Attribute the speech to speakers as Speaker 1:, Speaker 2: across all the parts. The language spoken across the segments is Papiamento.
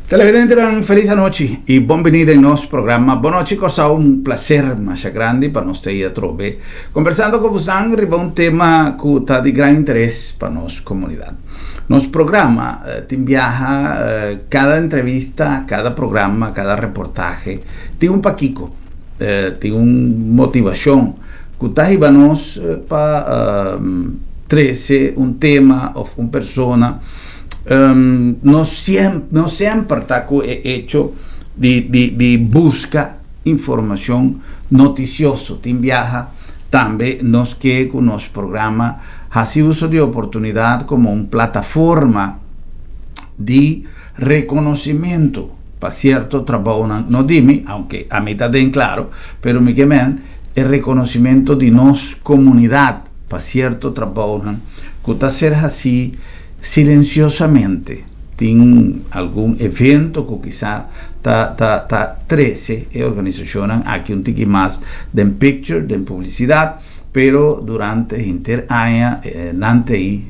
Speaker 1: Televidentenan, felis anochi i bon bini den nos programa Bon Nochi Kòrsou. Un plaser masha grandi pa nos ta ei atrobe kombersando ku bosan riba un tema ku ta di gran interes pa nos komunidat. Nos programa tin biaha kada entrevista, kada programa, kada reportahe tin un pakiko, tin un motivashon ku ta hiba nos pa trese un tema òf un persona. No no semper ta ku e echo di di di buska informashon notisioso. Tin biaha tambe nos ke ku nos programa hasi uso di oportunidat komo un plataforma di rekonosimentu pa sierto trabounan, no di mi, aunke ami ta den klaro, pero mi ke men e rekonosimentu di nos komunidat pa sierto trabounan ku ta ser hasí silensiosamente. Tin algun evento ku kisá ta ta ta trese e organisashonnan aki un tiki mas den picture, den publisidat, pero durante henter aña nan ta ei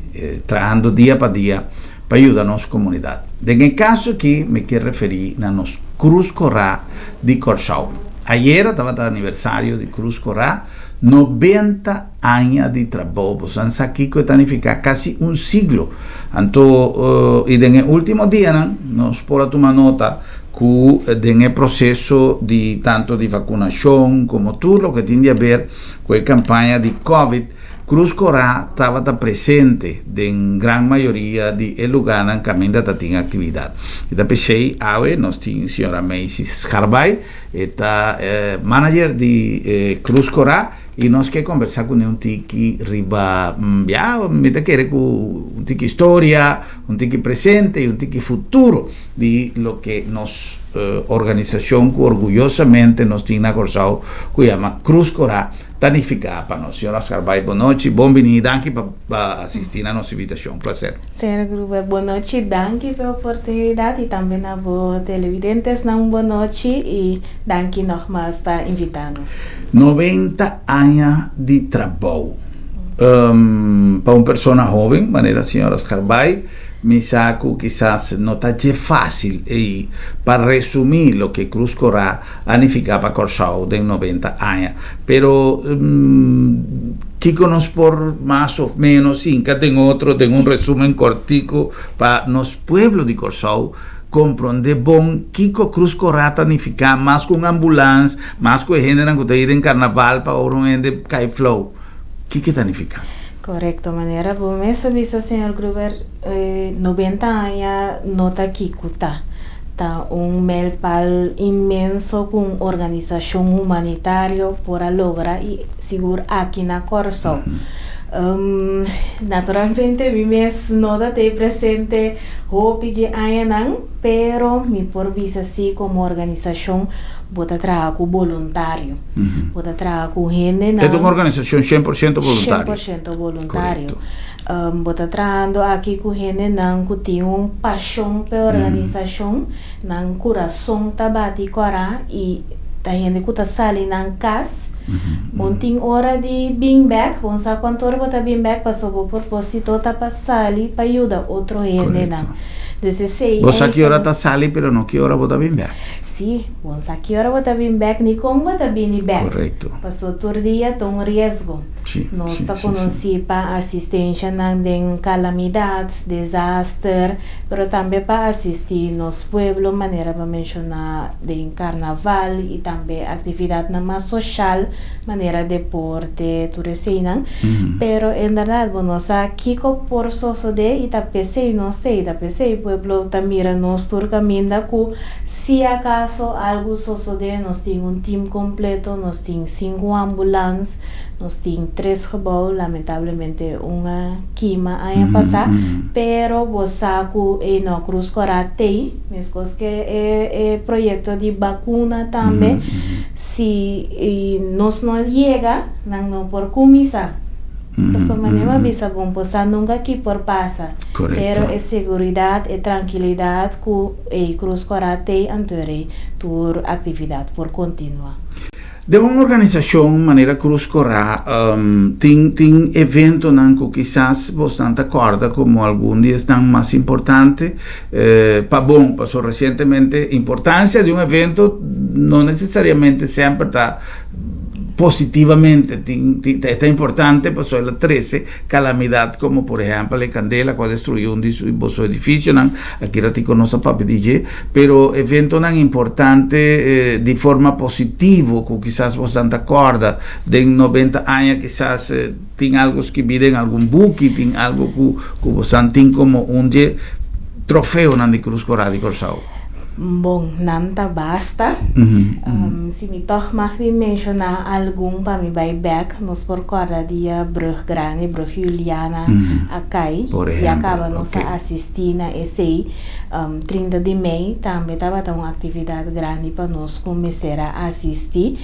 Speaker 1: trahando dia pa dia pa yuda nos komunidat. Den e kaso aki mi kier referí na nos Krus Korá di Kòrsou. Ayera tabata aniversario di Krus Korá, 90 aña di trabou. Bosan sa kiko e ta nifiká? Kasi un siglo. Anto, i den e último dianan nos por a tuma nota ku den e proseso di tantu di vakunashon komo tur loke tin di aber ku e kampaña di Covid, Krus Korá tabata presente den gran mayoria di e lugánan kaminda ta tin aktividat. I ta p'esei awe nos tin señora Maisy Scharbaai, e ta manager di Krus Korá. I nos ke kombersá kuné un tiki riba, ya, mi ta kere ku un tiki historia, un tiki presente i un tiki futuro di loke nos organisashon ku orguyosamente nos tin na Kòrsou ku yama Krus Korá ta nifiká pa nos. Señor Ascarbay, bon nochi, bon biní, danki pa asistí na nos invitashon. Plaser.
Speaker 2: Señor Gruber, bon nochi, danki pa e oportunidat i tambe na bo televidentesnan un bon nochi i danki nogmaals pa invitá nos.
Speaker 1: 90 aña di trabou. Pa un persona hoben manera señora Scarbay, mi sa cu kisas no ta dje facil ey pa resumi loke Cruz Corá a nifica pa Corsou den 90 aña. Pero kico nos por mas of menos hinca den otro den un resumen cortico pa nos pueblo di Corsou Komprondé bon kiko Krus Korá ta nifiká mas ku un ambulans, mas ku e hendenan ku ta ir den karnaval pa ora un hende kai flou. Kiko e ta nifiká?
Speaker 2: Korekto, manera bo mes a bisa señor Gruber, 90 aña no ta kiko ta. Ta un mijlpaal inmenso ku un organisashon humanitario por a logra i sigur aki na Kòrsou. Naturalmente mi mes no ta tei presente Hopi dje añanan, pero mi por bisa si komo organisashon bo ta traha ku boluntario. Bo ta traha ku hendenan.
Speaker 1: E ta un organisashon 100% boluntario.
Speaker 2: 100% boluntario. Bo ta trahando aki ku hendenan ku tin un pashon pa e organisashon, nan kurason ta bati kòrá i ta hende ku ta sali nan kas. Bon tin ora di bin bèk, bon sa kuantu ora bo ta bin bèk pasobra bo propósito ta pa sali pa yuda otro hendenan. Dus esei
Speaker 1: Bo sa ki ora ta sali pero no ki ora bo ta bin bèk.
Speaker 2: Sí, bo sa ki ora bo ta bin bèk ni kon bo ta bini bèk.
Speaker 1: Korekto.
Speaker 2: Paso tur dia ta un riesgo.
Speaker 1: Sí,
Speaker 2: Nos
Speaker 1: sí,
Speaker 2: ta
Speaker 1: sí, sí.
Speaker 2: konosí pa asistenshanan den kalamidat, desaster, pero tambe pa asistí nos pueblo manera bo menshoná den karnaval i tambe aktividatnan mas soshal manera deporte, tur eseinan. Pero en bèrdat bo no sa kiko por sosodé i ta p'esei nos ta ei, ta p'esei pueblo ta mira nos tur kaminda ku si akaso algu sosodé nos tin un tim kompleto, nos tin sinku ambulans, nos tin tres gebou, lamentablemente un a kima aña pasá, pero bo sa ku ei no Krus Kòrá t'ei, meskos ke e e proyekto di bakuna tambe, si nos no yega nan no por kuminsá. Pasobra manera mi a bisa bon por sa nunka ki por pasa, pero e seguridat, e trankilidat ku ei Krus Kòrá t'ei anto rei tur aktividat por kontinuá.
Speaker 1: Den un organisashon manera Cruz Cora tin eventonan ku kisas bosnan ta kòrda komo algun di esnan mas importante pa bon, pasobra resientemente importansia di un evento no nesesariamente semper ta positivamente, tin ta importante pasobra el a trese kalamidat komo por ehèmpel e kandela ku a destruí un di boso edifisionan, aki ratico nos a papia di dje, pero eventonan importante di forma positivo ku kisas bosan ta kòrda den 90 aña, kisas tin algu skibí den algun buki, tin algu ku bosan tin komo un dje trofeonan di Krus Kòrá di Kòrsou.
Speaker 2: Bon, nan ta basta. Si mi tòg mag di menshoná algun pa mi bai bèk, nos por kòrda dia Brug Grandi, Brug Juliana a kai. Ya kaba nos a asistí na esei. 30 di mei tambe tabata un aktividat grandi pa nos ku mester a asistí.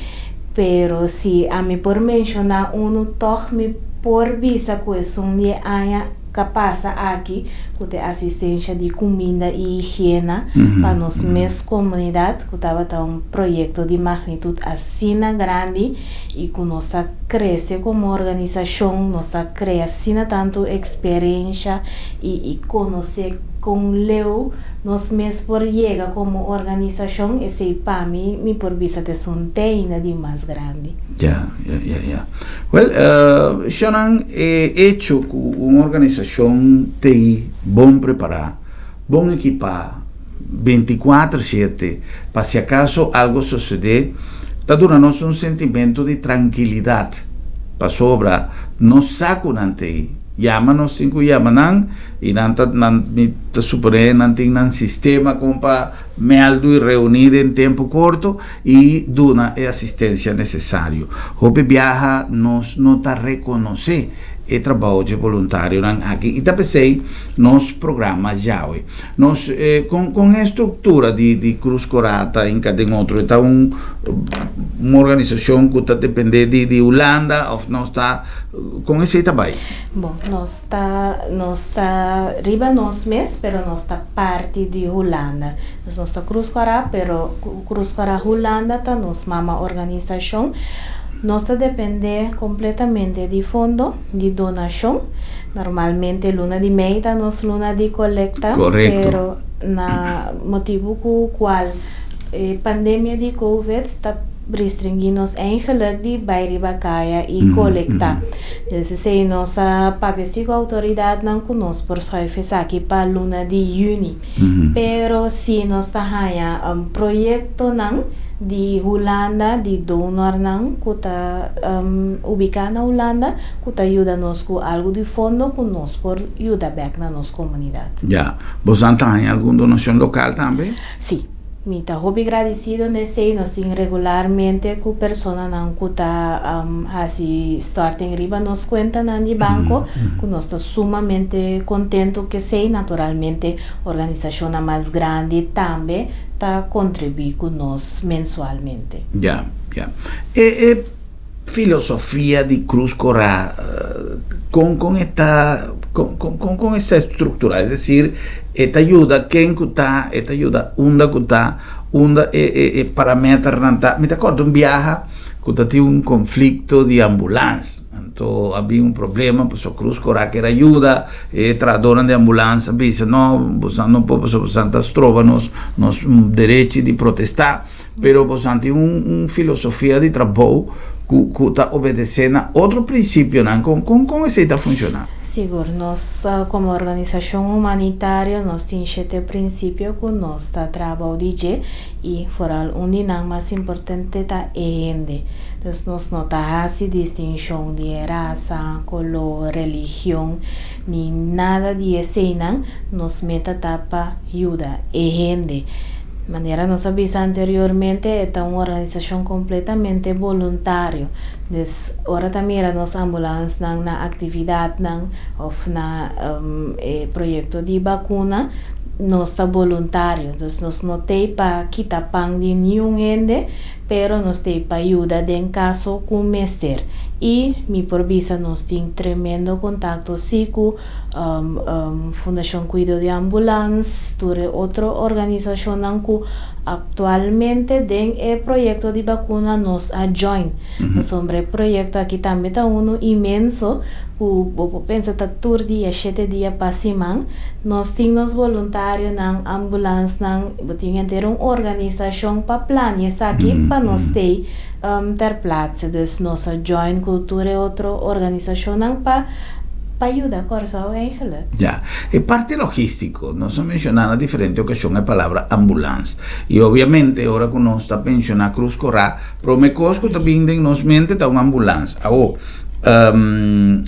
Speaker 2: Pero si ami por menshoná unu tòg mi por bisa ku esun di e aña ka pasa aki ku ta e asistensha di kuminda i higiena pa nos mes komunidat ku tabata un proyekto di magnitut asina grandi i ku nos a krese komo organisashon, nos a krea asina tantu eksperensha i konosé kon leu nos mes por yega komo organisashon, esei pa mi mi por bisa ta esun te ainda di mas grandi.
Speaker 1: Ya, ya, ya, ya. Wel, Shanan, e echo ku un organisashon t'ei bon prepará, bon ekipá, 24/7, pa si akaso algo sosodé, ta duna nos un sentimentu di trankilidat, pasobra nos sa ku nan t'ei. Yama nos tin ku yama nan, i nan ta, nan, mi ta suponé nan tin nan sistema kon pa mèldu i reuní den tempu korto i duna e asistensia nesesario. Hopi biaha nos no ta rekonosé e trabou dje boluntarionan aki i ta p'esei nos programa djawe. Nos kon kon e struktura di di Cruz Cora ta hinka den otro? E ta un un organisashon ku ta dependé di di Hulanda òf nos ta kon esei ta bai?
Speaker 2: Bon, nos ta nos ta riba nos mes pero nos ta parti di Hulanda. Dus nos ta Cruz Cora pero Cruz Cora Hulanda ta nos mama organisashon. Nos ta depende kompletamente di fondo, di donashon. Normalmente luna di mei ta nos luna di kolekta, pero na motibu ku kual e pandemia di covid ta restringí nos eigenlijk di bai riba kaya i kolektá. Dus esei nos a papia si ku outoridatnan ku nos por schuif esaki pa luna di yüni. Pero si nos ta haña proyektonan di Hulanda, di donornan ku ta ubiká na Hulanda, ku ta yuda nos ku algu di fondo ku nos por yuda bèk na nos komunidat.
Speaker 1: Ya. Bosan ta haña algun donashon lokal tambe?
Speaker 2: Sí. Mi ta hopi gradisido na esei. Nos tin regularmente ku personanan ku ta hasi storting riba nos kuentanan di banko, ku nos ta sumamente kontentu ku esei. Naturalmente organisashonnan mas grandi tambe ta kontribuí ku nos mensualmente.
Speaker 1: Ya, ya. E e filosofia di Cruz Cora, kon kon e ta kon kon kon kon e ta strukturá? Es desir, e ta yuda ken ku ta, e ta yuda unda ku ta, unda e e e parameternan ta. Mi ta kòrda un biaha ku ta tin un konflikto di ambulans, anto a bin un problema pasobra Cruz Cora kier a yuda, e trahadónan di ambulans a bisa no, boso no por pasobra boso ta stroba nos nos derechi di protestá. Pero bosan tin un un filosofia di trabou ku ku ta obedesé na otro prinsipionan. Kon kon kon esei ta funshoná?
Speaker 2: Sigur. Nos komo organisashon humanitario nos tin shete prinsipio ku nos ta traha bou di dje i foral un di nan mas importante ta e hende. Dus nos no ta hasi distinshon di e rasa, koló, religion ni nada di eseinan. Nos meta ta pa yuda e hende. Manera nos a bisa anteriormente, e ta un organisashon kompletamente boluntario. Dus ora ta mira nos ambulansnan na aktividatnan òf na e proyekto di bakuna, nos ta boluntario. Dus nos no t'ei pa kita pan di niun hende, pero nos t'ei pa yuda den kaso ku mester. I mi por bisa nos tin tremendo kontakto sí ku Fundashon Kuido di Ambulans, tur e otro organisashonnan ku aktualmente den e proyekto di bakuna nos a join. Pasobra e proyekto aki tambe ta unu inmenso ku bo por pensa ta tur dia, shete dia pa siman. Nos tin nos boluntarionan, ambulansnan, bo tin henter un organisashon pa plania esaki pa nos stay ter plaatse. Dus nos a join ku tur e otro organisashonnan pa pa yuda Kòrsou eigenlijk.
Speaker 1: Ya. E parti logístiko, nos a menshoná na diferente okashon e palabra ambulans. I obviamente ora ku nos ta menshoná Krus Korá, promé kos ku ta bin den nos mente ta un ambulans. Awo,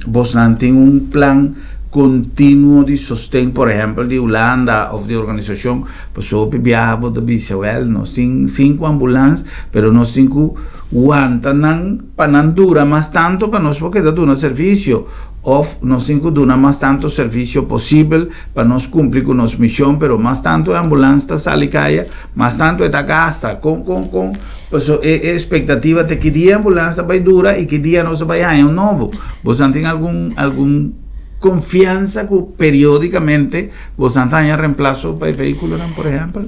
Speaker 1: bosnan tin un plan kontinuo di sosten, por ehèmpel di Hulanda òf di organisashon? Pasobra hopi biaha bo ta bisa, wèl, nos tin sinku ambulans, pero nos tin ku wanta nan pa nan dura mas tantu pa nos por keda duna servisio. Òf nos tin ku duna mas tantu servisio posibel pa nos kumpli ku nos mishon, pero mas tantu e ambulans ta sali kaya, mas tantu e ta gasta. Kon, kon, kon? Pasobra e espektativa ta ki dia e ambulans ta bai dura i ki dia nos ta bai haña un nobo. Bosan tin algun, algun konfiansa ku periódikamente bosan ta haña remplaso pa e vehíkulonan, por ehèmpel?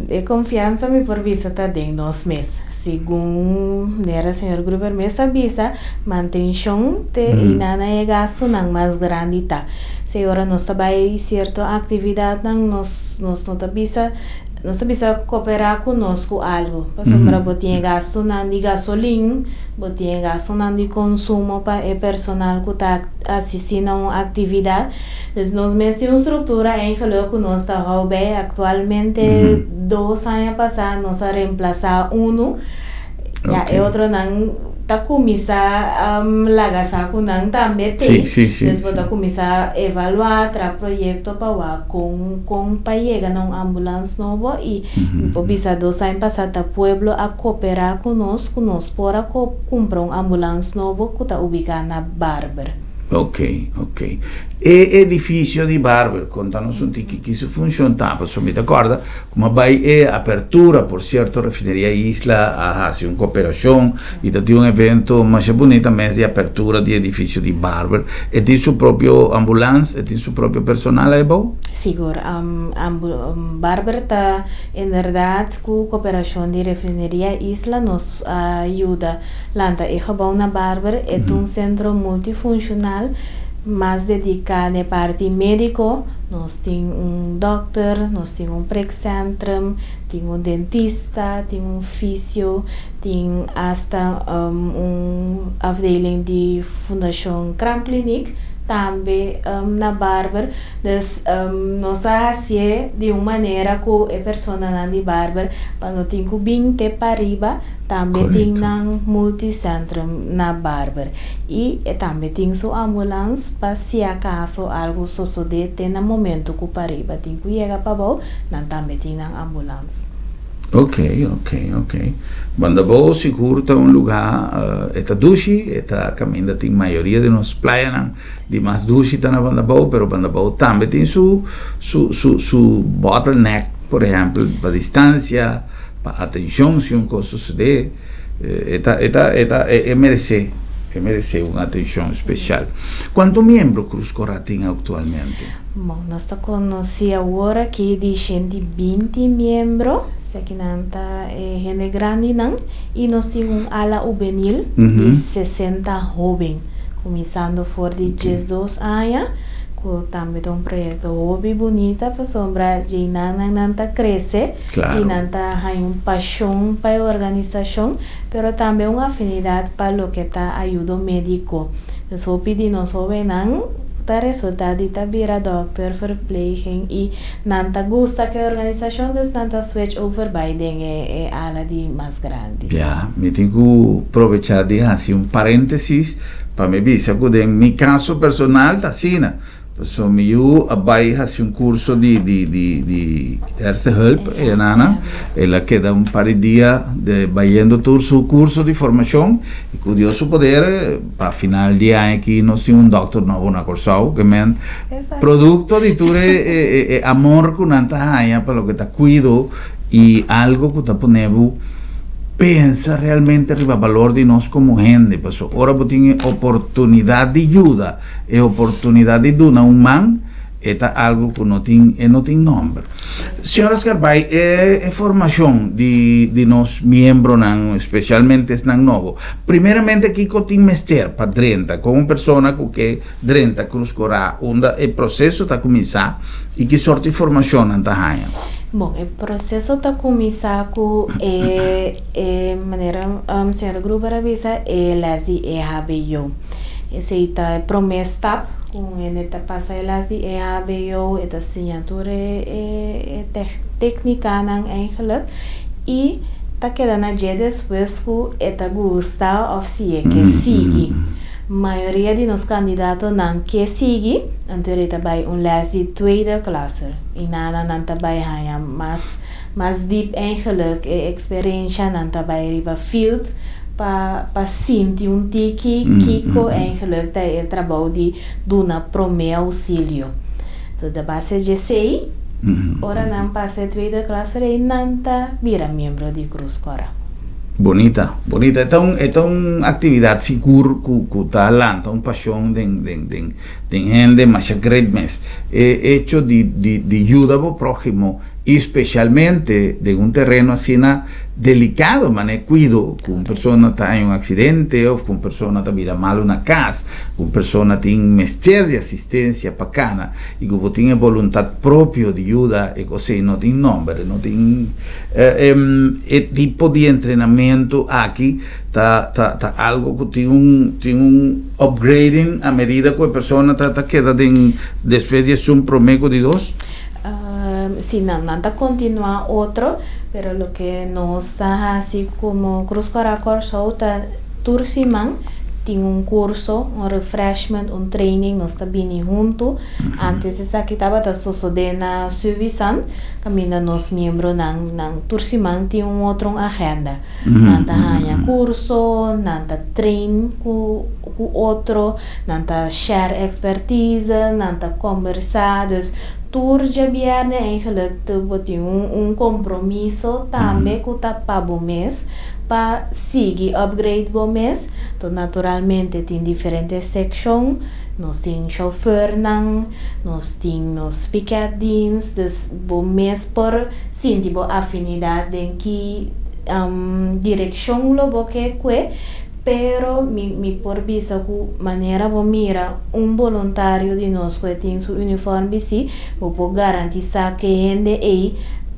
Speaker 2: E konfiansa mi por bisa ta den nos mes. Segun manera señor Gruber mes a bisa, mantenshon te einan e gastunan mas grandi ta. Si ora nos ta bai sierto aktividatnan nos nos no ta bisa Nos ta bisa koperá ku nos ku algu, pasobra bo tin e gastunan di gasolin, bo tin e gastunan di konsumo pa e personal ku ta asistí na un aktividat. Dus nos mes tin un struktura eigenlik ku nos ta hou bei. Aktualmente dos aña pasá nos a remplasá unu, ya e otronan ta kuminsá laga sa ku nan tambe t'ei. Dus bo ta kuminsá evaluá, traha proyekto pa wak. Kon kon pa yega na un ambulans nobo y mi por bisa dos aña pasa ta pueblo a coopera cu nos cu nos por a cumpra un ambulans nobo cu ta ubica na Barber.
Speaker 1: Ok, ok. E edificio di Barber, conta nos un tiki ki su funcion ta, pasobra mi ta corda como a bay e apertura, por cierto Refineria Isla a haci un cooperacion y ta tin un evento masha bunita mes di apertura di edificio di Barber. E tin su propio ambulans, e tin su propio personal ahí bou?
Speaker 2: Sigur. Barber ta inderdaad cu cooperacion di Refineria Isla nos a yuda lanta e gebouw na Barber. E ta un centro multifuncional mas dedica na e parti medico. Nos tin un dokter, nos tin un prekcentrum, tin un dentista, tin un fisio, tin asta un afdeling di Fundashon Kraamkliniek, tambe na Barber. Dus nos a hasié di un manera ku e personanan di Barber pa no tin ku bin te pariba, tambe tin nan multicentrum na Barber. I e tambe tin su ambulans pa si akaso algu sosodé te na momento ku pariba tin ku yega pabou, nan tambe tin nan ambulans.
Speaker 1: Ok, ok, ok. Bandabou sigur ta un lugá, e ta dushi, e ta kaminda tin mayoria di nos playanan di mas dushi ta na Bandabou, pero Bandabou tambe tin su su su su bottleneck, por ehèmpel pa distansia, pa atenshon si un kos sosodé. E ta, e ta, e ta, e meresé, e meresé un atenshon speshal. Kuantu miembro Cruz Cora tin aktualmente?
Speaker 2: Bon, nos ta konosí awor aki di 120 miembro, esakinan ta e hende grandinan, i nos tin un ala hubenil di 60 hóben, kuminsando for di 12 aña. Ku tambe ta un proyekto hopi bunita pasobra djeinannan nan ta krese i nan ta haña un pashon pa e organisashon pero tambe un afinidat pa loke ta ayudo médiko. Dus hopi di nos hóbennan ta resultá di ta bira dòkter, verpleging i nan ta gusta ku e organisashon dus nan ta switch over bai den e ala di mas grandi.
Speaker 1: Ya, mi tin ku probechá di hasi un paréntesis Pa mi bisa ku den mi kaso personal ta asina. Pasobra mi yu a bai hasi un kurso di di di di Eerste Hulp e nana. El a keda un par di dia de bayendo tur su kurso di formashon i ku Dios su poder pa final di aña aki nos tin un dòkter nobo na Kòrsou ke men produkto di tur e e e amor ku nan ta haña pa loke ta kuido i algo ku ta pone bo. Pensa realmente riba balor di nos komo hende, paso ora bo tin e oportunidat di yuda, e oportunidat di duna un man, e ta algu ku no tin e no tin nòmber. Señora Scarbay, e e formashon di di nos miembronan, spesialmente esnan nobo, primeramente kiko tin mester pa drenta kon un persona ku ke drenta Cruz Corá, unda e proseso ta kuminsá i ki sort di formashon nan ta haña?
Speaker 2: Bon, e proseso ta kuminsá ku e e manera señora Gruber a bisa, e lès di EHBO. Esei ta e promé stap ku un hende ta pasa e lès di EHBO, e ta siña tur e e téknikanan eigenlijk i ta keda na dje despues ku e ta gusta òf si e ke sigui. Mayoria di nos kandidatonan ke sigui, anto e ta bai un les di tweede klasse i nana nan ta bai haña mas mas diep eigenlijk e eksperensha, nan ta bai riba field pa pa sinti un tiki kiko eigenlijk ta e trabou di duna promé ousilio. Entonces a base dje esei, ora nan pasa e tweede klasse ei nan ta bira miembro di Cruz Cora.
Speaker 1: Bonita, bonita. E ta un, e ta un actividad sigur cu, cu ta lanta un pasion den, den, den, den hende masha great mes. E hecho di, di, di yuda bo prójimo y specialmente den un terreno asina delicado mane cuido cu un persona ta haña un accidente of cu un persona ta bira malo na cas, cu un persona tin mester di asistencia pa cana y cu bo tin e boluntad propio di yuda e cos ey no tin nomber, no tin. E tipo di entrenamentu aki ta ta ta algo ku tin un tin un upgrading a medida ku e persona ta ta keda den despues di esun promé ku di dos?
Speaker 2: Si, nan nan ta kontinuá otro, pero loke nos ta hasi komo Krus Kòrá Kòrsou ta tur siman tin un kurso, un refreshment, un training, nos ta bini huntu. Antes esaki tabata sosodé na Suivisant. Kaminda nos miembronan nan tur siman tin un otro un agenda. Nan ta haña kurso, nan ta train ku ku otro, nan ta share expertise, nan ta kombersá. Dus tur djabièrnè eigenlijk bo tin un un kompromiso tambe ku ta pa bo mes pa sigui upgrade bo mes. Enton naturalmente tin diferente sekshon. Nos tin chauffeurnan, nos tin nos piketdienst, dus bo mes por sinti bo afinidat den ki direkshon lo bo ke kue, pero mi mi por bisa ku manera bo mira un boluntario di nos ku e tin su uniform bisti, bo por garantisa ke hende ei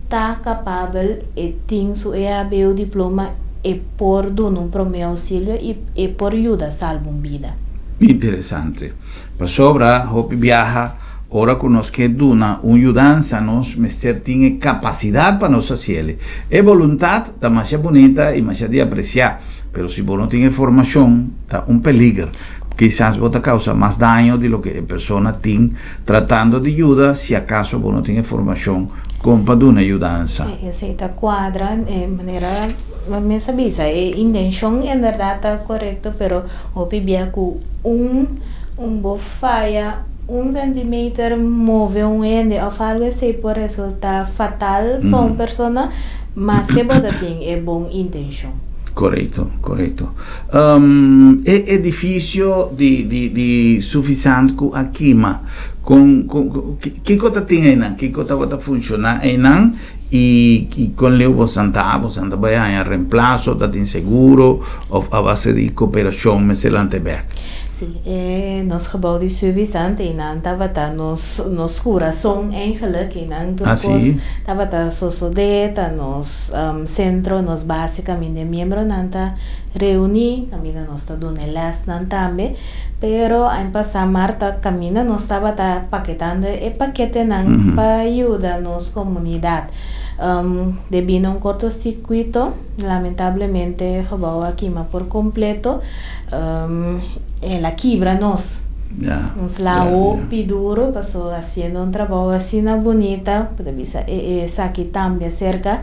Speaker 2: ta kapabel, e tin su EHBO diploma, e por duna un prome ousilio i e por yuda salba un bida.
Speaker 1: Interesante. Pasobra hopi biaha ora ku nos ke duna un yudansa nos mester tin e kapasidat pa nos hasiel. E boluntat ta masha bunita i masha di apresiá, pero si bo no tin e formashon ta un peliger. Kisas bo ta kousa mas daño di loke e persona tin tratando di yuda si akaso bo no tin e formashon kon pa duna yudansa.
Speaker 2: Esei ta kuadra e manera mes a bisa e intenshon en bèrdat ta korekto pero Hopi bia ku un un bo faya un centimeter move un hende of algo esei por resulta fatal pa un persona maske bo ta tin e bon intencion.
Speaker 1: Korekto, korekto. E edifisio di di di Suffisant ku a kima, kon kon kiko ta tin einan? Kiko tabata funshoná einan? I i kon leu bosan ta? Bosan ta bai haña remplaso? Ta tin seguro òf a base di koperashon mester lanta e bèk?
Speaker 2: Sí, e nos gebou di Suffisant einan tabata nos nos kurason eigenlijk, einan tur kos tabata sosodé, ta nos sentro, nos base kaminda e miembronan ta reuní, kaminda nos ta duna e lèsnan tambe. Pero aña pasá Marta kaminda nos tabata paketando e paketenan pa yuda nos komunidat. Debí na un kortosirkuito, lamentablemente e gebou a kima por kompleto. El a kibra nos. Nos la hopi duro pasobra hasiendo un trabou asina bunita, bo ta bisa e esaki tambe aserka,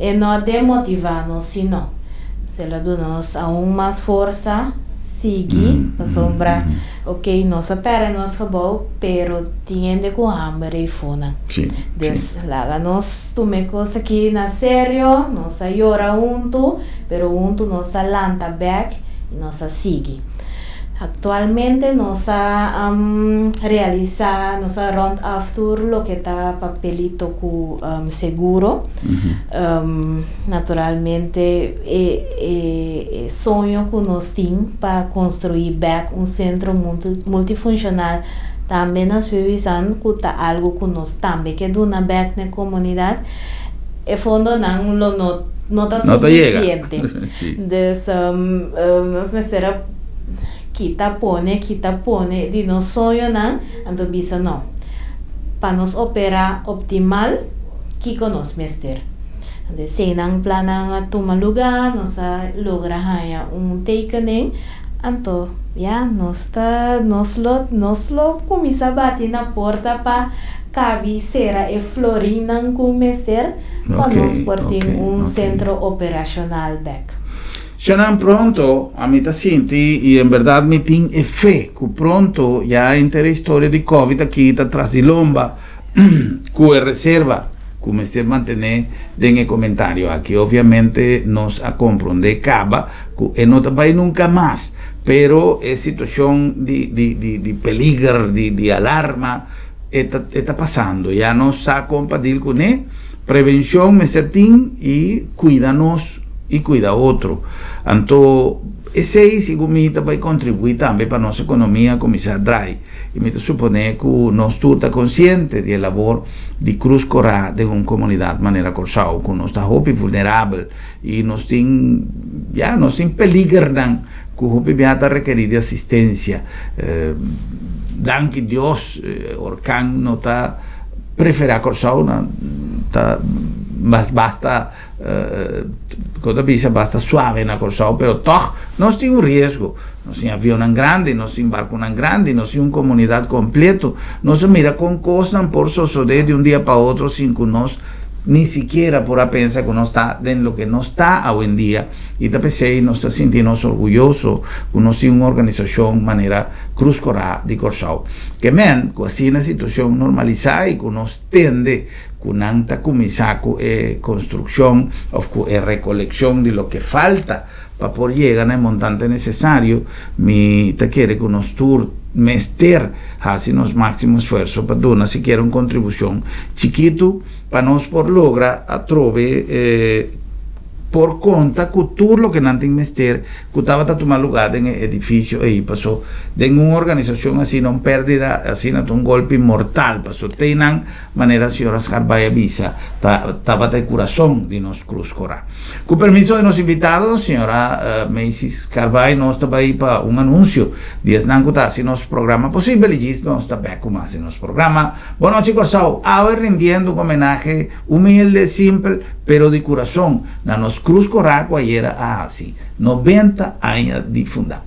Speaker 2: e no a demotivá nos sino el a duna nos aun mas forsa. sigui pasobra ok nos a pèrdè nos gebou pero tin hende ku hamber ei fonan. Dus laga nos tuma e kos aki na serio, nos a yora huntu pero huntu nos a lanta bèk i nos a sigui. Aktualmente nos a realisá, nos a rònt af tur loke ta papelito ku seguro. Naturalmente e e soño ku nos tin pa konstruí bèk un sentro multifunshonal tambe na Suiwisan ku ta algu ku nos tambe ke duna bèk na e komunidat, e fondonan lo no no ta sufisiente. Dus nos mester a kita pone, kita pone di nos soñonan, anto bisa no, pa nos operá optimal, kiko nos mester. Anto eseinan plannan a tuma lugá, nos a logra haña un tekening, anto ya nos ta, nos lo, nos lo kuminsá bati na porta pa kabi sera e florinnan ku mester pa nos por tin un sentro operashonal bèk.
Speaker 1: Shanan pronto ami ta sinti y en berdad mi tin e fe cu pronto ya henter e historia di covid aki ta tras di lomba cu e reserva cu mester mantene den e comentario aki. Obviamente nos a compronde caba cu e no ta bay nunca mas pero e situacion di di di di peliger di di alarma e ta e ta pasando ya nos sa con pa deal cune. Prevencion mester tin y cuida nos y cuida otro. Anto esey segun mi ta bay contribui tambe pa nos economia cuminsa drai. Y mi ta supone cu nos tur ta consciente di e labor di Cruz Cora den un comunidad manera Corsou cu nos ta hopi vulnerabel y nos tin ya nos tin peligernan cu hopi bia ta rekeri di asistencia. Danki Dios orkan no ta prefera Corsou na ta mas basta Con ta bisa basta suave na Corsou, pero toch nos tin un riesgo. Nos tin avionnan grandi, nos tin barconan grandi, nos tin un comunidad completo. Nos a mira con cosnan por sosode di un dia pa otro sin cu nos ni sikiera por a pensa cu nos ta den loke nos ta awendia. Y ta p'esey nos ta sinti nos orguyoso cu nos tin un organisacion manera Cruz Cora di Corsou. Ke men cu asina situacion normalisa y cu nos tende ku nan ta kuminsá ku e konstrukshon òf ku e rekolekshon di loke falta pa por yega na e montante nesesario, mi ta kere ku nos tur mester hasi nos máksimo esfuerso pa duna sikiera un kontribushon chikitu pa nos por logra atrobe e por konta ku tur loke nan tin mester ku tabata tuma lugá den e edifisio ei, paso den un organisashon asina un pèrdida asina ta un golpi mortal, paso te nan, manera señora Scarbay a bisa, ta tabata e kurason di nos Krus Korá. Ku permiso di nos invitado, señora Macy Scarbay, nos ta bai pa un anunsio di esnan ku ta hasi nos programa posibel i djis nos ta bèk ku mas di nos programa. Bon nochi Kòrsou, awe rindiendo un homenahe Humilde, simpel, pero di kurason, na nos Krus Korá ku ayera a hasi 90 aña di fundá.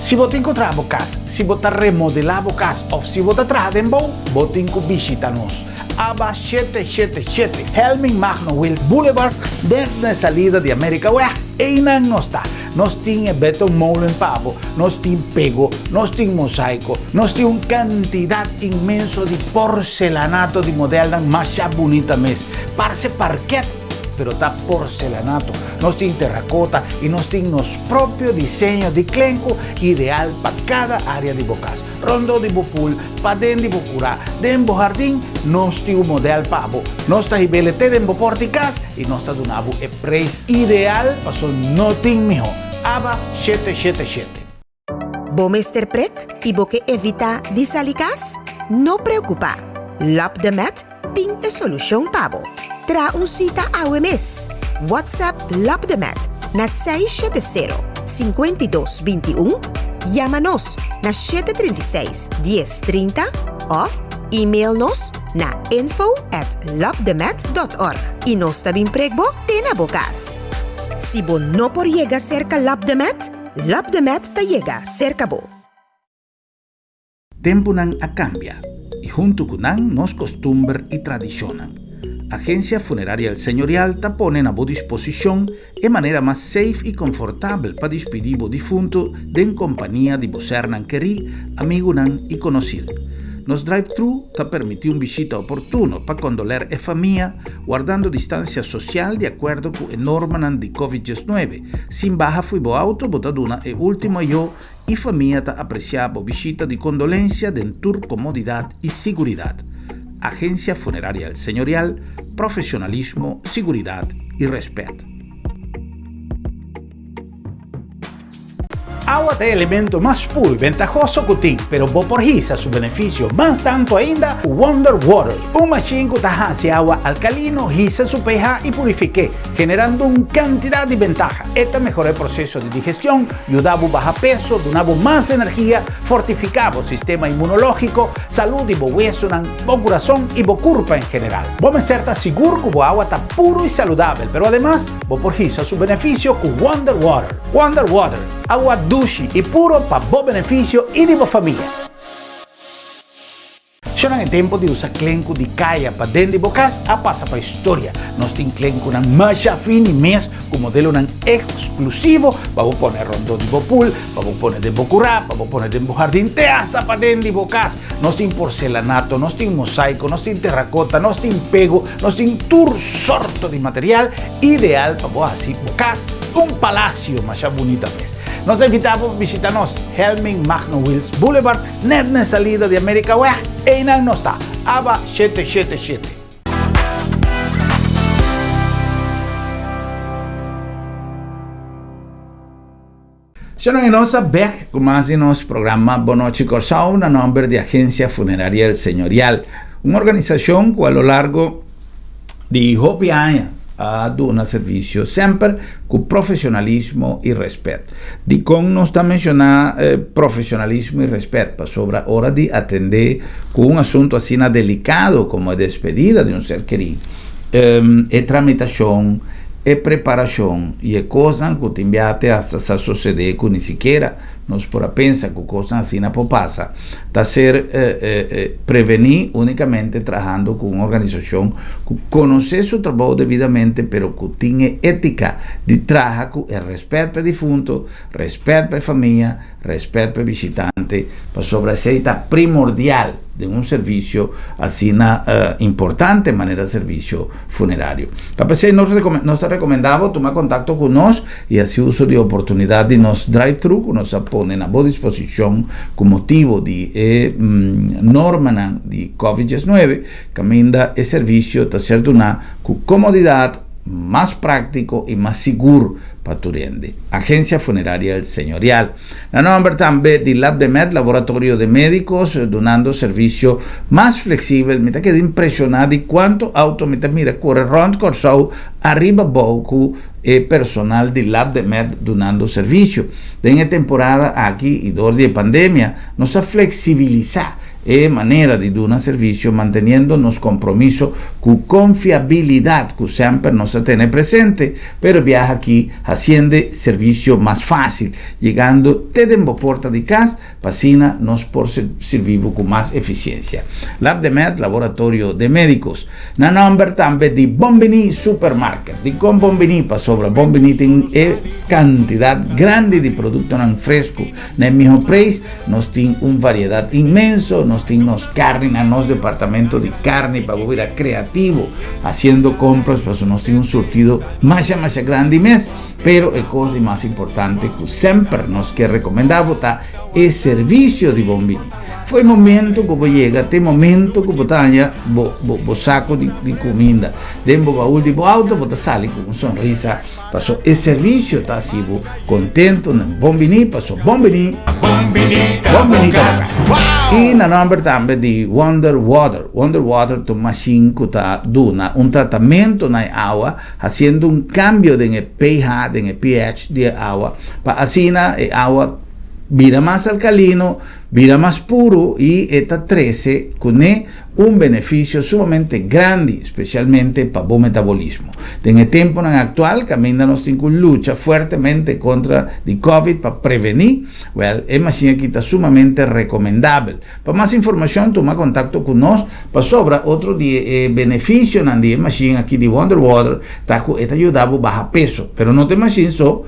Speaker 1: Si bo tin ku traha bo kas, si bo ta remodelá bo kas òf si bo ta traha den bou, bo tin ku bishita nos. Aba 777 Helming Magno Wiels Boulevard, den e salida di Amerikaweg, einan nos ta. Nos tin e betonmolen pa bo, nos tin pego, nos tin mosaico, nos tin un cantidad inmenso di porcelanato di modelnan masha bunita mes. Parce parket, pero ta porcelanato. Nos tin terracota y nos tin nos propio diseño di klenku ideal pa cada area di bo cas. Rondó di bo pool, paden di bo curá, den bo hardin, nos tin un model pa bo. Nos ta hib'el te den bo porta di cas y nos ta duna bo e prijs ideal paso no tin mihó. Aba 777.
Speaker 3: Bo mester prek i bo ke evitá di sali kas? No preokupá! Lap de Met tin e solushon pa bo. Traha un sita awe mes! WhatsApp Lap de Met na 670 52 21, yama nos na 736 10 30 òf email nos na info at lapdemet.org i nos ta bin prek bo te na bo kas. Si bo no por yega serka Lap de Met, Lap de Met ta yega serka bo.
Speaker 1: Tempunan a kambia, i huntu ku nan nos kostumber i tradishonnan. Agencia Funeraria El Señorial ta pone na bo disposicion e manera mas safe y confortabel pa dispidi bo difunto den compania di bo sernan kerí, amigunan y conocir. Nos drive-thru ta permiti un bishita oportuno pa condoler e famia, wardando distancia social di acuerdo cu e normanan di Covid 19. Sin baha fo'i bo auto bo ta duna e ultimo ayo y famia ta aprecia bo bishita di condolencia den tur comodidad y siguridad. Agencia Funeraria El Señorial, profesionalismo, siguridad y respet. Awa ta e elemento mas puru y bentahoso cu tin, pero bo por hisa su beneficio mas tanto ainda cu Wonder Water, un machine cu ta haci awa alcalino, hisa su pH y purifique, generando un cantidad di bentaha. E ta mehora e proceso di digestion, yuda bo baha peso, duna bo mas energia, fortifica bo sistema inmunologico, salud di bo wesonan, bo curason y bo curpa en general. Bo mester ta sigur cu bo awa ta puro y saludabel, pero ademas bo por hisa su beneficio cu Wonder Water. Wonder Water, awa dushi y puro pa bo beneficio y di bo famia. Shonnan e tempo di usa klenku di kaya pa den di bo kas a pasa pa historia. Nos tin klenkunan masha fini mes ku modelonan eksklusivo pa bo pone rondó di bo pool, pa bo pone den bo kurá, pa bo pone den bo hardin te asta pa den di bo kas. Nos tin porcelanato, nos tin mosaiko, nos tin terrakota, nos tin pego, nos tin tur sorto di material ideal pa bo hasi bo kas un palasio masha bunita mes. Nos a invitá bo pa bishita nos Helmin Magno Wiels Boulevard net na e salida di Amerikaweg, einan nos ta, aba shete shete shete. Shona e nos a bek ku mas di nos programa Bon Nochi Kòrsou na nòmber di Agencia Funeraria El Señorial, un organisashon ku a lo largo di hopi aña a duna servisio semper ku profesionalismo i rèspèt. Dikon nos ta menshoná profesionalismo i rèspèt? Pasobra ora di atendé ku un asuntu asina delikado komo e despedida di un ser kerí, e tramitashon, e preparashon i e kosnan ku tin bia te asta sa sosodé ku ni sikiera nos por a pensa ku kosnan asina por pasa, ta ser prevení únikamente trahando ku un organisashon ku konosé su trabou debidamente pero ku tin e étika di traha ku e rèspèt pa e difunto, rèspèt pa e famia, Rèspèt pa e bishitante, pasobra esei ta primordial den un servisio asina importante manera servisio funerario. Ta p'esei nos nos ta rekomendá bo tuma kontakto ku nos i hasi uso di oportunidat di nos drive-thru ku nos a pone na bo disposishon ku motibu di e normanan di Covid 19, kaminda e servisio ta ser duná ku komodidat, mas práktiko i mas sigur pa tur hende. Agencia Funeraria El Señorial. Na nomber tambe di Labdemed, Laboratorio de Médicos, dunando servisio mas fleksibel. Mi ta keda impreshoná di kuantu outo mi ta mira kore rònt Kòrsou ariba bou ku e personal di Labdemed dunando servisio. Den e temporada aki i dor di e pandemia nos a fleksibilisá E manera di duna servisio manteniendo nos kompromiso ku konfiabilidat ku semper nos a tene presente, pero biaha aki hasiende servisio mas fásil, yegando te den bo porta di kas pa asina nos por sirbi bo ku mas efisiensia. Labdemed, Laboratorio de Médicos. Na nòmber tambe di Bon Biní Supermarket. Dikon Bon Biní? Pasobra Bon Biní tin e kantidat grandi di produktonan fresku Na e miho preis nos tin un variedat inmenso, nos tin nos karni na nos departamento di karni pa bo bira kreativo hasiendo kompras pasobra nos tin un surtido masha masha grandi mes. Pero e kos di mas importante ku semper nos ke rekomendá bo ta e servisio di Bon Bini. Fo'i momento ku bo yega te momento ku bo ta haña bo bo sako di kuminda den bo baul di bo outo bo ta sali ku un sonrisa. Paso e servicio ta haci bo contento na bon bini, paso bon bini, bon bini ta bo cas. Y na nomber tambe di Wonder Water. Wonder Water ta un machine cu ta duna un tratamento na e awa, haciendo un cambio den e pH, den e pH di e awa, pa asina e awa bira mas alcalino, bira mas puru i e ta trese kuné un benefisio sumamente grandi, spesialmente pa bo metabolismo. Den e tempunan aktual kaminda nos tin ku lucha fuertemente kontra di Covid pa prevení, wèl, e mashin aki ta sumamente rekomendabel. Pa mas informashon tuma kontakto ku nos pasobra otro di e benefisionan di e mashin aki di Wonder Water ta ku e ta yuda bo baha peso. Pero no ta e mashin so,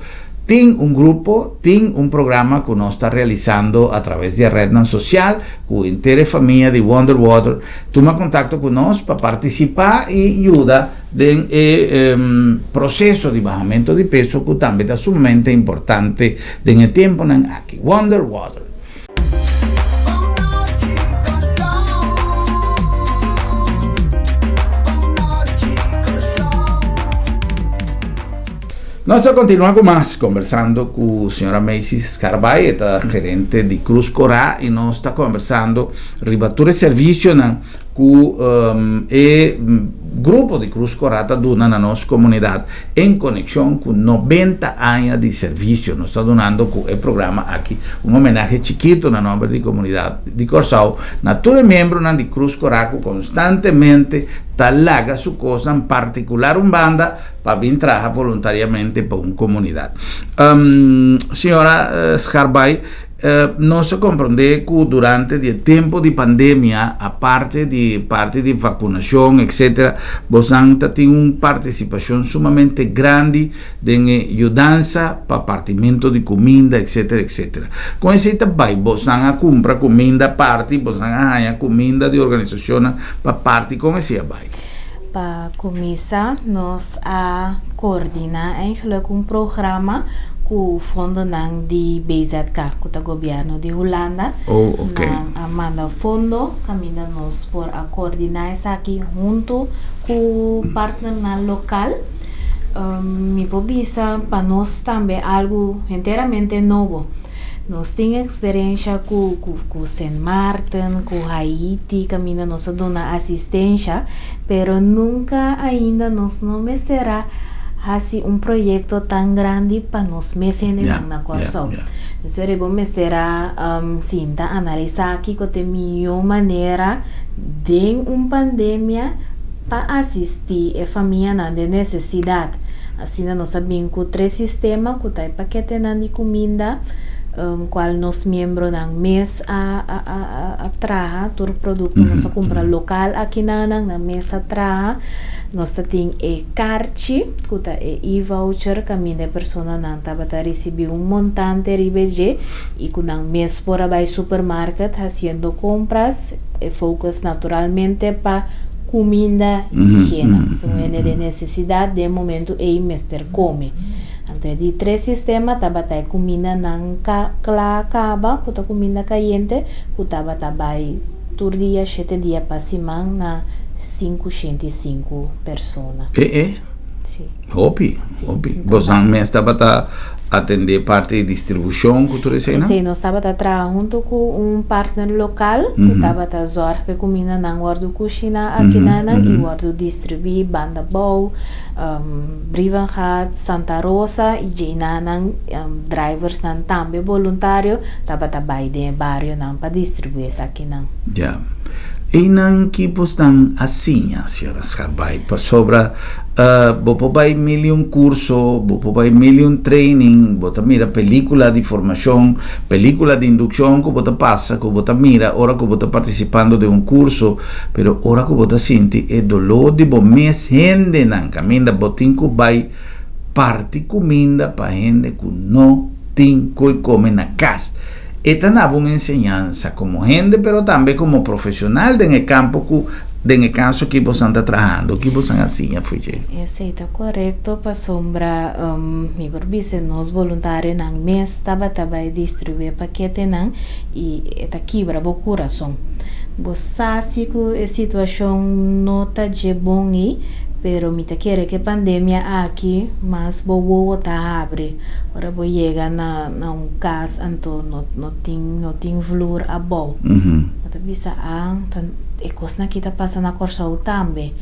Speaker 1: tin un grupo, tin un programa ku nos ta realisando a traves di e rednan sosial ku henter e famia di Wonder Water. Tuma kontakto ku nos pa partisipá i yuda den e proseso di bahamento di peso ku tambe ta sumamente importante den e tempunan aki. Wonder Water. Nos ta continua cu mas conversando cu señora Macy Scarbay, e ta gerente di Cruz Cora y nos ta conversando riba tur e servicionan cu e grupo di Cruz Cora ta duna na nos comunidad en conexion cu 90 aña di servicio. Nos ta dunando cu e programa aki un homenahe chikito na nomber di comunidad di Corsou na tur e miembronan di Cruz Cora cu constantemente ta laga su cosnan particular un banda pa bin traha voluntariamente pa un comunidad. Señora Scarbay, Nos a comprende cu durante di e tempo di pandemia, aparte di parti di vacunacion etc. Bosan ta tin un participacion sumamente grandi den e yudansa pa partimento di cuminda etc. Etc. Con esey ta bay? Bosan a cumpra cuminda parti, bosan a haya cuminda di organisacionnan pa parti, con esey a bay?
Speaker 2: Pa cuminsa nos a coordina eigenlijk un programa cu fondonan di BZK, cu ta gobierno di Hulanda.
Speaker 1: Oh, ok.
Speaker 2: Nan a manda fondo caminda nos por a coordina esaki hunto cu partnernan local. Mi por bisa pa nos tambe algo henteramente nobo. Nos tin eksperensha ku ku Sint Maarten, ku Haiti kaminda nos a duna asistensha, pero nunka ainda nos no mester a hasi un proyekto tan grandi pa nos mes hendenan na Kòrsou. Entonces riba mester a sinta analisá kiko ta e mihó manera den un pandemia pa asistí e famianan den nesesidat. Asina nos a bin ku tres sistema ku ta e paketenan di kuminda kual nos miembronan mes a a traha, tur produkto nos a kumpra lokal akinanan, nan mes a traha. Nos ta tin e karchi ku ta e e-voucher kaminda e personanan tabata risibí un montante riba e dje i ku nan mes por a bai supermarket hasiendo kompras, e focus naturalmente pa kuminda i higiena. Si un hende den nesesidat den e momentu ei mester kome. Anto e di tres sistema tabata e kumindanan kla kaba, ku ta kuminda kayente, ku tabata bai tur dia shete dia pa siman na 505 persona.
Speaker 1: E e?
Speaker 2: Si.
Speaker 1: Hopi, hopi. Bosan mes tabata atendé parti di distribushon ku tur eseinan?
Speaker 2: Sí, nos tabata traha huntu ku un partner lokal ku tabata zòrg pa e kumindanan wòrdu kushiná akinanan i wòrdu distribuí banda bou, Brievengat, Santa Rosa i djeinanan driversnan tambe boluntario tabata bai den e barionan pa distribuí esakinan.
Speaker 1: Ya. Einan ki bosnan a siña, señora Scarbay? Pasobra bo por bai mil i un curso, bo por bai mil i un training, bo ta mira pelicula di formacion, pelicula di induccion cu bo ta pasa, cu bo ta mira ora cu bo ta participando den un curso, pero ora cu bo ta sinti e dolor di bo mes hendenan caminda bo tin cu bai parti cuminda pa hende cu no tin coi come na cas. E ta naba un enseñansa komo hende pero tambe komo profesional den e kampo ku den e kaso ki bosan ta trahando. Ki bosan a siña fo'i dje?
Speaker 2: Esei ta korekto pasobra mi por bisa nos boluntarionan mes tabata bai distribuí e paketenan i e ta kibra bo kurason. Bo sa si ku e situashon no ta dje bon ei, Pero mi ta kere ku e pandemia aki mas bo wowo ta habri. Ora bo yega na un kas, anto no tin vloer abou. Bo ta bisa, ah, ta e kosnan aki ta pasa na Kòrsou tambe.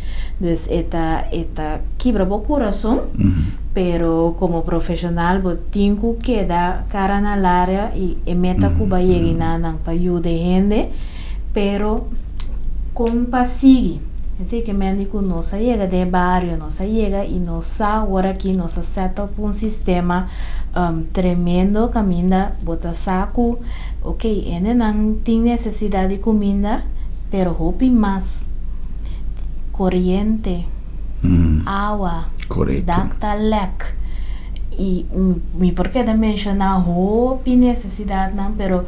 Speaker 2: Dus e ta kibra bo kurason, pero komo profeshonal bo tin ku keda kara na laria i e meta ku bo a yega nan pa yuda hende, pero kon pa sigui. Asina ke men ku nos a yega den bario, nos a yega i nos sa awor aki nos a set up un sistema tremendo kaminda bo ta sa ku, ok, hendenan tin nesesidat di kuminda, pero hopi mas koriente, awa, dak ta lek. I mi por keda menshoná hopi nesesidatnan, pero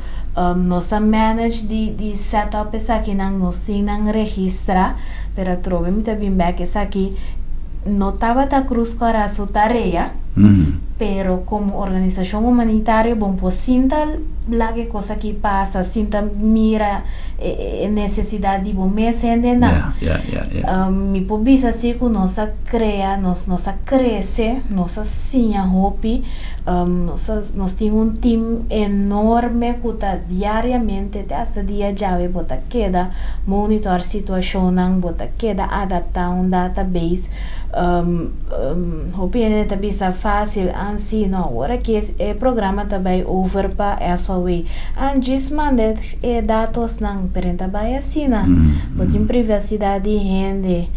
Speaker 2: nos a manage di set up esakinan, nos tin nan registrá, pero atrobe mi ta bin bèk, esaki no tabata Krus Kòrá su tarea, pero komo organisashon humanitario bo por sinta laga e kos aki pasa, sinta mira e nesesidat di bo mes hendenan. Mi por bisa si ku nos a krea, nos a krese, nos a siña hopi, nos tin un team enorme ku ta diariamente te hasta dia djawe bo ta keda monitor situashonnan, bo ta keda adaptá un database. Hopi hende ta bisa fásil, ah si, no, awor aki e programa ta bai over pa SOW. Ah, djis manda e datosnan, pero e ta bai asina. Bo tin privasidat di hende.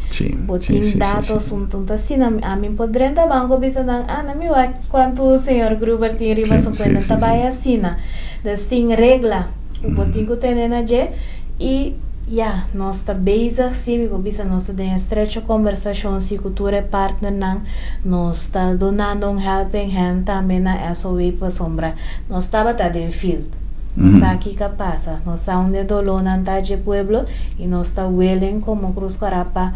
Speaker 2: Bo tin datos un ta asina. Ami por drenta banko bisa nan, ah, na mi wak kuantu señor Gruber tin riba su kuenta, ta bai asina. Dus tin regla ku bo tin ku tene na dje i ya, nos ta bezig si, mi por bisa nos ta den estrecho kombersashon si ku tur e partnernan. Nos ta dunando un helping hand tambe na SOW pasobra nos tabata den field. Nos sa kiko a pasa, nos sa unda e dolónan ta dje pueblo i nos ta willing komo Krus Kòrá pa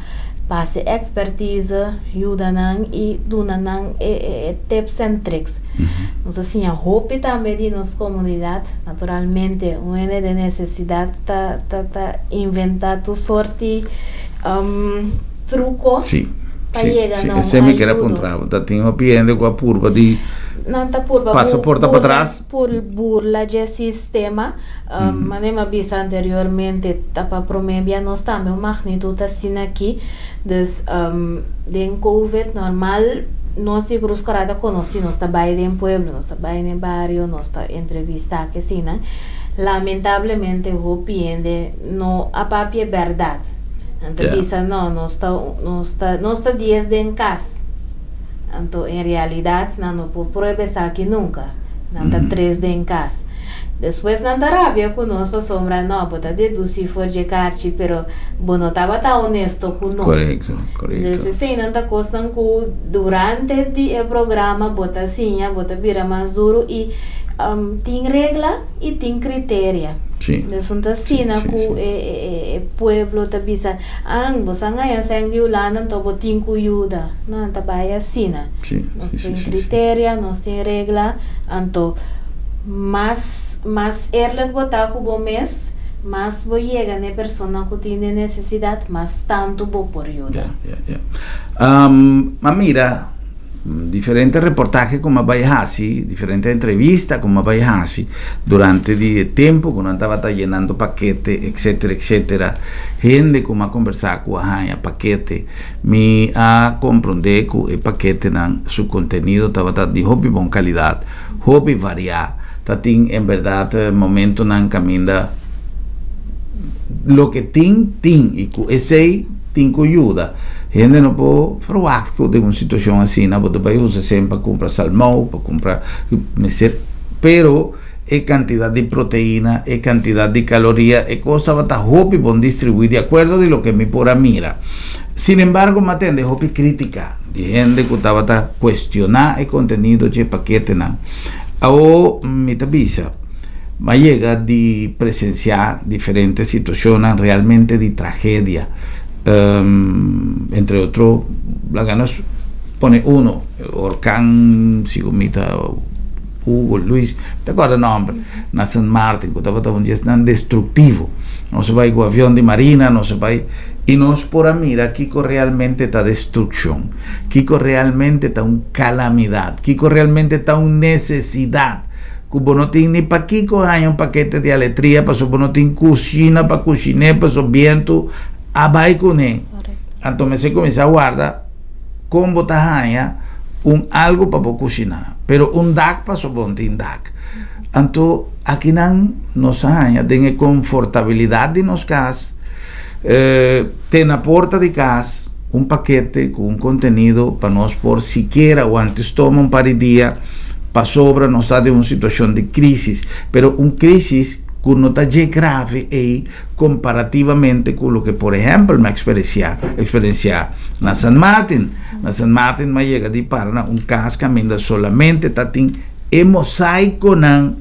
Speaker 2: pasa e expertise, yuda nan i duna nan e tips and tricks. Nos a siña hopi tambe di nos komunidat. Naturalmente, un hende den nesesidat ta inventá tur sorti truko pa yega na un
Speaker 1: Esei mi ker a
Speaker 2: ayudo.
Speaker 1: Puntra. Ta tin hopi hende ku a purba di
Speaker 2: Nan ta purba
Speaker 1: pasa porta pa tras.
Speaker 2: Por burla dje sistema. Manera mi a bisa anteriormente, ta pa promé bia nos tambe un magnitut asina aki. Dus den COVID normal nos di Krus Kòrá ta konosí, nos ta bai den pueblo, nos ta bai den bario, nos ta entrevistá kesina. Lamentablemente hopi hende no a papia e bèrdat. Nan ta bisa no, nos ta 10 den kas. Anto en realidat nan no por prueba esaki nunka. Nan ta tres den kas. Despues nan ta rabia ku nos pasobra no, bo ta dedusí for dje karchi, pero bo no tabata honesto ku nos.
Speaker 1: Korekto, korekto.
Speaker 2: Dus eseinan ta kosnan ku durante di e programa bo ta siña, bo ta bira mas duru i tin regla i tin kriteria. Dus un ta asina ku e pueblo ta bisa, ah, bo sa ngaña sèn di Hulanda, anto bo tin ku yuda. No, ta bai asina. Nos tin kriteria, nos tin regla, anto mas eerlijk bo ta ku bo mes, mas bo yega na e persona ku tin den nesesidat, mas tantu bo por yuda.
Speaker 1: Ya, ya. Ma mira, diferente reportahe ku mi a bai hasi, diferente entrevista ku mi a bai hasi durante di e tempu ku nan tabata yenando pakete, etcetera, etcetera. Hende ku mi a kombersá ku a haña pakete, mi a komprondé ku e paketenan su kontenido tabata di hopi bon kalidat, hopi variá. Ta tin en bèrdat momentonan kaminda loke tin, tin i ku esei tin ku yuda. Hende no por verwagt ku den un situashon asina bo ta bai usa sèn pa kumpra salmou, pa kumpra mester, pero e kantidat di proteina, e kantidat di kaloria, e kos tabata hopi bon distribuí di akuerdo di loke mi por a mira. Sin embargo, mi a tende hopi krítika di hende ku tabata kuestioná e kontenido dje paketenan. Awo mi ta bisa, mi a yega di presensiá diferente situashonnan realmente di tragedia. Entre otro, laga nos pone uno, orkan, sigun mi ta Hugo, Luis, mi ta kòrda nòmber, na Sint Maarten, ku tabata un di esnan destruktivo. Nos a bai ku avion di marina, nos a bai i nos por a mira kiko realmente ta destrukshon, kiko realmente ta un kalamidat, kiko realmente ta un nesesidat ku bo no tin ni pakiko haña un pakete di aletria pasobra bo no tin kushina pa kushiné pasobra bientu a bai kuné. Anto mester kuminsá warda kon bo ta haña un algu pa bo kushiná, pero un dak pasobra bo no tin dak. Anto akinan nos a haña den e konfortabilidat di nos kas, te na porta di kas un pakete ku un kontenido pa nos por sikiera wanta stoma un par di dia pasobra nos ta den un situashon di krísis, pero un krísis ku no ta dje grave ei komparativamente ku loke por ehèmpel mi a eksperensiá eksperensiá na San Martin. Na San Martin mi a yega di para na un kas kaminda solamente ta tin E mosaikonan,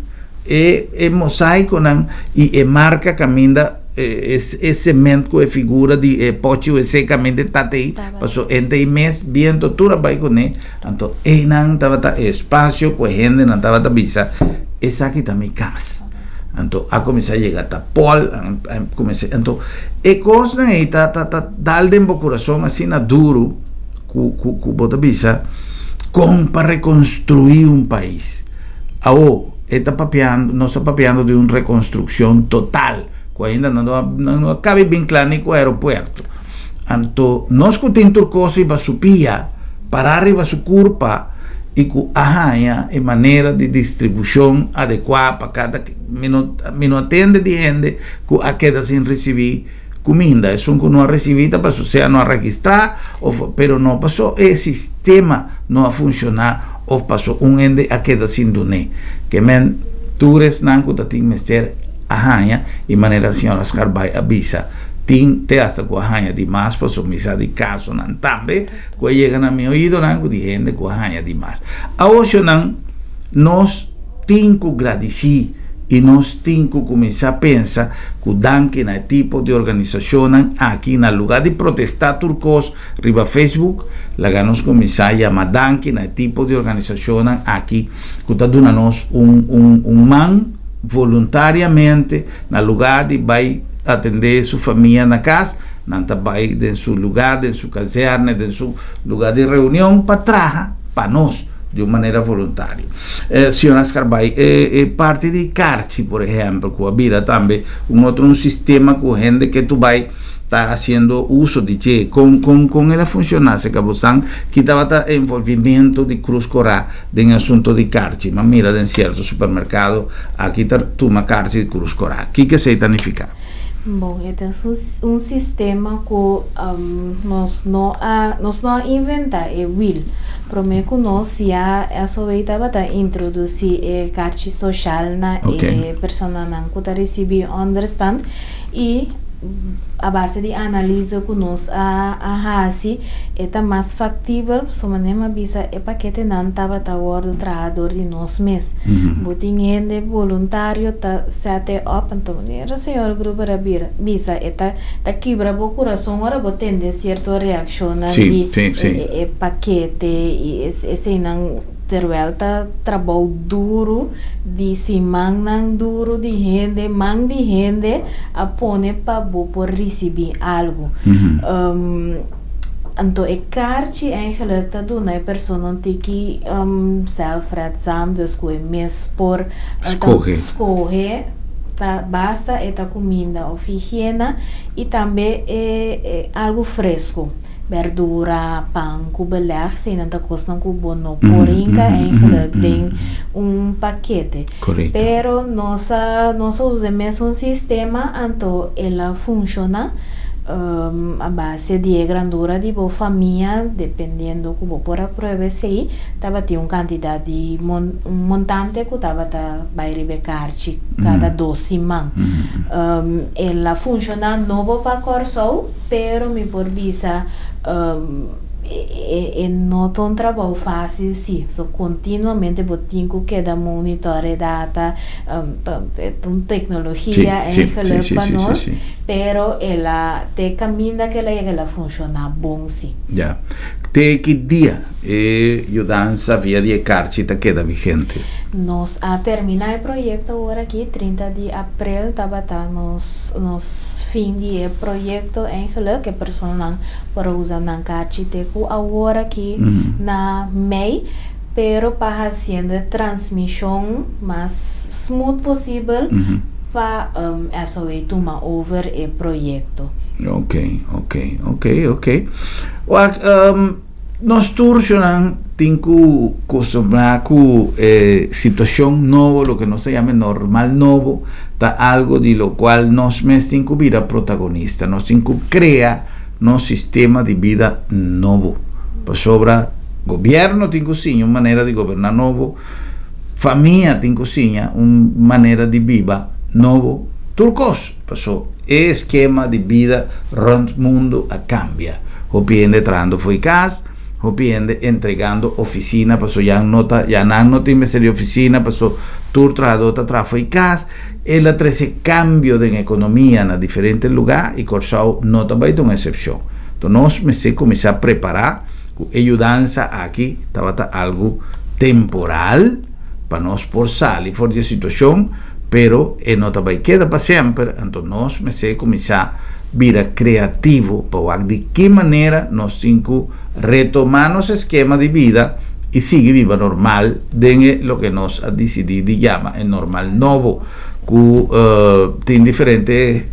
Speaker 1: e e mosaikonan i e marka kaminda e e sement ku e figura di e pochi wc kaminda e tata ei, paso enta ei mes biento tur a bai kuné, anto einan tabata e espasio ku e hendenan tabata bisa esaki ta mi kas. Anto a kuminsá yega tapòl, a kuminsá, anto e kosnan ei ta ta ta dal den bo kurason asina duru. Ku ku ku bo ta bisa kon pa rekonstruí un pais. Awo e ta papiando, nos ta papiando di un rekonstrukshon total ku ainda nan no a nan no a kabe bin kla ni ku aeropuerto. Anto nos ku tin tur kos riba su pia, pará riba su kurpa i ku a haña e manera di distribushon adekuá pa kada mi no mi no a tende di hende ku a keda sin risibí Kuminda, esun ku no a risibí ta paso sea no a registrá òf pero no paso e sistema no a funshoná òf paso un hende a keda sin dun'é. Ke men tur esnan ku ta tin mester a haña i manera señora Scarbay a bisa tin te asta ku a haña di mas paso mi sa di kasonan tambe ku a yega na mi oidonan ku di hende ku a haña di mas. Awoshonan nos tin ku gradisí. I nos tin ku kuminsá pensa ku danki na e tipo di organisashonnan aki na lugá di protestá tur kos riba Facebook, laga nos kuminsá yama danki na e tipo di organisashonnan aki ku ta duna nos un un un man voluntariamente na lugá di bai atendé su famia na kas, nan ta bai den su lugá, den su kazèrne, den su lugá di reunion pa traha pa nos. Di un manera voluntario. Señor Ascarbay, e parti di karchi, por ehempel, ku a bira tambe un otro un sistema ku hende ke tu bai ta hasiendo uso di dje. Kon kon kon el a funshoná serka bosan? Ki tabata e envolvimento di Cruz Corá den e asunto di karchi? M'a mira den sierto supermerkado aki ta tuma karchi di Cruz Corá. Kiko esei ta nifiká?
Speaker 2: Bon, e ta un sistema ku nos no a nos no a inventá e wiel. Promé ku nos ya SOA tabata introdusí e karchi soshal na e personanan ku ta risibí ònderstant i a base di analise ku nos a hasi e ta mas faktibel pasobra manera mi a bisa e paketenan tabata wòrdu traha dor di nos mes. Bo tin hende boluntario ta set e op, anto manera señor Gruber a bira bisa e ta ta kibra bo kurason ora bo tende sierto reakshonnan di e pakete i eseinan terwel ta trabou duru di simannan duru di hende man di hende a pone pa bo por risibí algu. Anto e karchi eigenlijk ta duna e persona un tiki zelfredzaam, dus ku e mes por
Speaker 1: Skohe.
Speaker 2: skohe ta basta e ta kuminda òf higiena i tambe e algu fresku, berdura, pan ku beleg, eseinan ta kosnan ku bo no por hinka eigenlijk den un pakete.
Speaker 1: Korekto.
Speaker 2: Pero nos a nos a usa e mesun sistema anto el a funshoná. A base di e grandura di bo famia, dependiendo ku bo por a prueba esei, tabatin un kantidat di un montante ku tabata bai riba e karchi kada dos siman. El a funshoná nobo pa Kòrsou, pero mi por bisa e no ta un trabou fásil sí. So kontinuamente bo tin ku keda monitor e data, ta un teknologia eigenlijk pa nos. Pero el a te kaminda ku el a yega el a funshoná bon sí.
Speaker 1: Ya. Te ki dia e yudansa via di e karchi ta keda vigente?
Speaker 2: Nos a terminá e proyekto awor aki, 30 di aprel tabata nos fin di e proyekto eigenlijk. E personanan por a usa nan karchi te ku awor aki na mei, pero pa hasiendo e transmishon mas smooth posibel pa SOA tuma over e proyekto.
Speaker 1: Ok. Wak, nos tur nan tin ku kustumbrá ku e situashon nobo, loke nos ta yama normal nobo, ta algu di lokual nos mes tin ku bira protagonista. Nos tin ku krea nos sistema di bida nobo. Pasobra gobièrnu tin ku siña un manera di goberná nobo, famia tin ku siña un manera di biba nobo, tur kos. Paso e eskema di bida rònt mundu a kambia. Hopi hende trahando fo'i kas, hopi hende entregando ofisina paso ya no ta, ya nan no tin mester di ofisina paso tur trahadó ta traha fo'i kas. El a trese kambio den ekonomia na diferente lugá i Kòrsou no ta bai ta un eksepshon. Enton nos mester kuminsá prepará ku e yudansa aki tabata algu temporal pa nos por sali for di e situashon, pero e no ta bai keda pa semper, anto nos mester kuminsá bira kreativo pa wak di ki manera nos tin ku retomá nos eskema di bida i sigui biba normal den e loke nos a disidí di yama e normal nobo, ku tin diferente,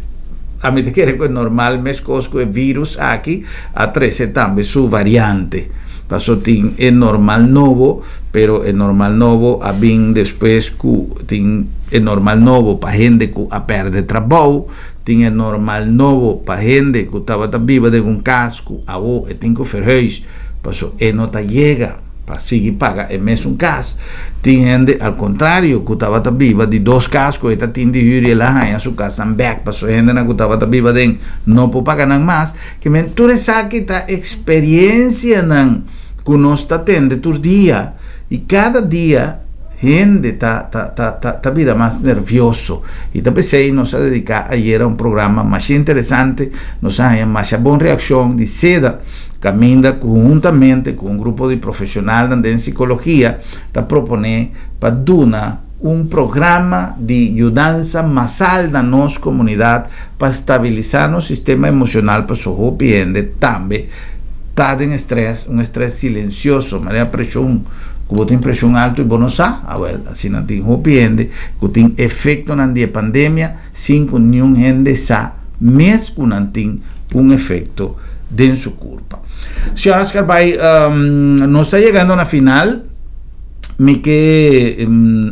Speaker 1: ami ta kere ku e normal meskos ku e virus aki a trese tambe su variante, paso tin e normal nobo, pero e normal nobo a bin despues ku tin e normal nobo pa hende ku a pèrdè trabou, tin e normal nobo pa hende ku tabata biba den un kas ku awo e tin ku verhuis paso e no ta yega pa sigui paga e mesun kas. Tin hende al kontrario ku tabata biba di dos kas ku e ta tin di hür i el a haña su kasnan bèk paso e hendenan ku tabata biba den no por paga nan mas. Ke men tur esaki ta eksperiensianan ku nos ta tende tur dia i kada dia hende ta ta ta ta ta bira mas nervioso i ta p'esei nos a dediká ayera un programa masha interesante, nos a haña masha bon reakshon di seda kaminda ku huntamente ku un grupo di profeshonalnan den sikologia ta proponé pa duna un programa di yudansa masal na nos komunidat pa stabilisá nos sistema emoshonal pasobra hopi hende tambe ta den estrès, un estrès silensioso, manera preshon, ku bo tin preshon altu i bo no sa, awèl, asina tin hopi hende ku tin efektonan di e pandemia sin ku niun hende sa mes ku nan tin un efekto den su kurpa. Señora Scarbay, nos ta yegando na final. Mi ke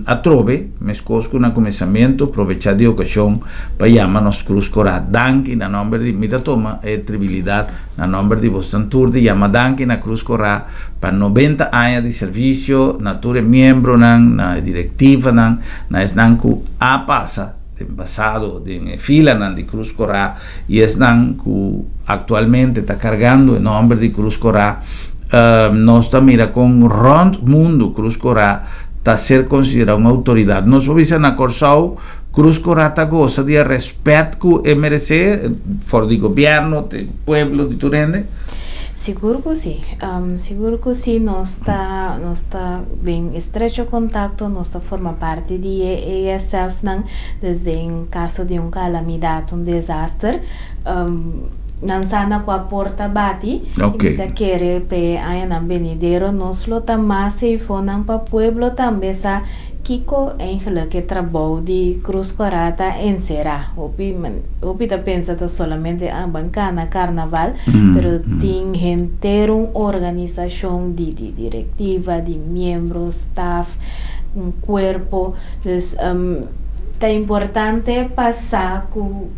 Speaker 1: atrobe, meskos ku na kuminsamentu, probechá di okashon pa yama nos Krus Korá danki na nòmber di, mi ta tuma e tribilidat na nòmber di bosnan tur di yama danki na Krus Korá pa 90 aña di servisio, na tur e miembronan, na e direktivanan, na esnan ku a pasa den pasado den e filanan di Krus Korá i esnan ku aktualmente ta kargando e nòmber di Krus Korá. Nos ta mira kon rònt mundu Krus Korá ta ser konsiderá un outoridat. Nos por bisa na Kòrsou Krus Korá ta gosa di e rèspèt ku e meresé for di gobièrnu, di pueblo, di tur hende?
Speaker 2: Sigur ku si. Sigur ku si. Nos ta nos ta den estrecho kontakto, nos ta forma parti di e ESF-nan. Dus den kaso di un kalamidat, un desaster, nan sa na kua porta bati. I mi ta kere p'e añanan benidero nos lo ta mas seifonan pa pueblo tambe sa kiko eigenlijk e trabou di Cruz Cora ta enserá. Hopi hopi ta pensa ta solamente a ban kana karnaval, pero tin henter un organisashon di di direktiva, di miembro, staf, un kuerpo. Dus ta importante pa sa ku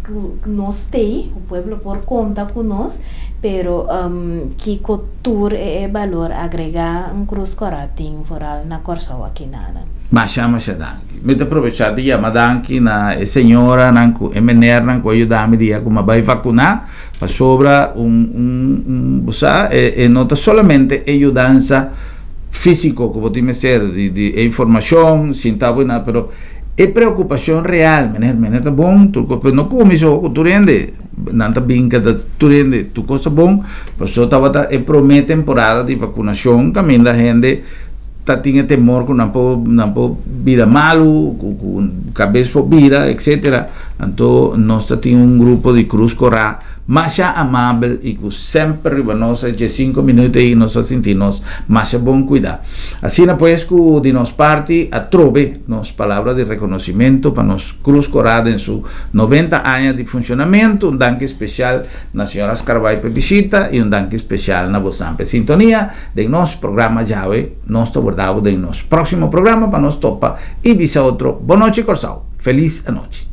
Speaker 2: nos t'ei, ku pueblo por konta ku nos, pero kiko tur e balor agregá un Krus Kòrá tin foral na Kòrsou aki nada.
Speaker 1: Masha masha danki. Mi ta probechá di yama danki na e señoranan ku e menernan ku a yuda mi dia ku mi a bai vakuná pasobra un un bo sa e no ta solamente e yudansa físiko ku bo tin mester di e informashon sinta bo na pero. E preokupashon real, meneer, meneer ta bon, tur kos, pero no ku mi so, ku tur hende. Nan ta bin kada tur hende, tur kos ta bon. Pasobra tabata e promé temporada di vakunashon kaminda hende ta tin e temor ku nan por nan por bira malu, ku ku kabes por bira, etcetera. Anto nos ta tin un grupo di Krus Korá masha amabel i ku semper riba nos a dje sinku minuut ei nos a sinti nos masha bon kuidá. Asina pues ku di nos parti atrobe nos palabra di rekonosimentu pa nos Krus Korá den su 90 aña di funshonamentu. Un danki spesial na señora Scarabay pa e bishita i un danki spesial na bosan pa e sintonia den nos programa djawe. Nos ta warda bo den nos próksimo programa pa nos topa i bisa otro. Bon nochi Kòrsou. Felis anochi.